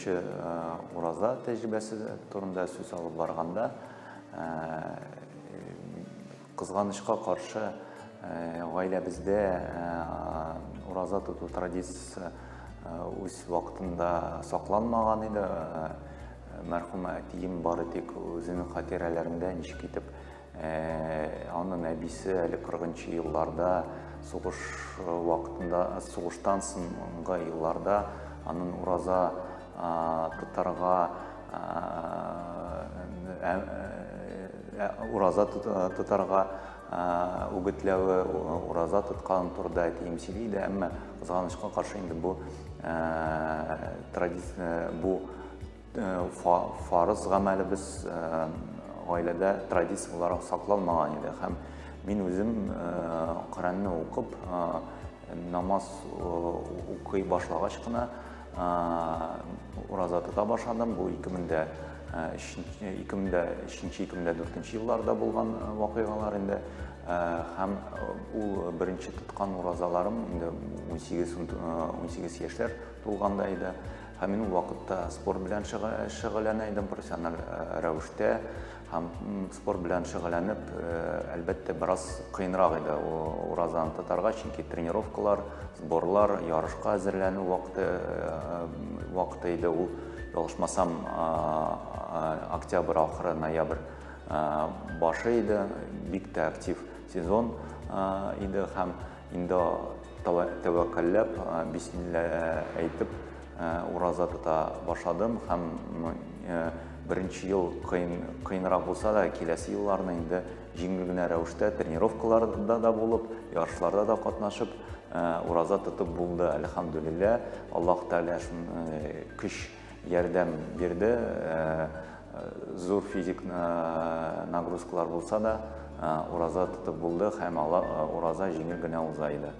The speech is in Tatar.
Беренче ураза тәҗрибәсе турында сүз алып барганда, кызганычка каршы, гаиләбездә ураза тоту традициясе үз вакытында сакланмаган иде. Мәрхүм әтием бары тик үзенең хатирәләрендә ничек итеп аның әбисе әле 40 елларда сугыш вакытында, сугыштан соңгы елларда аның ураза тотарга ураза тотарга үгетләве, ураза тоткан турыда әтием сөйли иде, әмма кызганычка каршы инде бу традиция, бу фарыз гамәлебез гаиләдә традиция буларак сакланмаган иде. Һәм мин үзем Коръәнне укып, намаз укый башлагач кына ураза тота башладым. Бу 2003-2004 елларда булган вакыйгалар инде. Һәм ул беренче тоткан уразаларым инде 18 яшьләр тулганда иде. Һәм мин ул вакытта спорт белән шөгыльләнә идем профессиональ рәвештә. Һәм спорт белән шөгыльләнеп, әлбәттә, бераз кыенрак иде уразаны тотарга, чөнки тренировкалар, сборлар, ярышка әзерләнү вакыты вакыты иде ул. Ялгышмасам, октябрь ахыры, ноябрь башы иде. Бик тә актив сезон иде һәм инде тәвәккәлләп, бисмилла әйтеп, ураза тота башладым һәм беренче ел кыен, кыенрак булса да, киләсе елларны инде җиңел генә рәвештә тренировкаларда да булып, ярышларда да катнашып, ураза тотып булды. Әлхәмдүлилләһ, Аллаһ Тәгалә көч, ярдәм бирде. Зур физик нагрузкалар булса да, ураза тотып булды һәм ураза җиңел генә уза иде.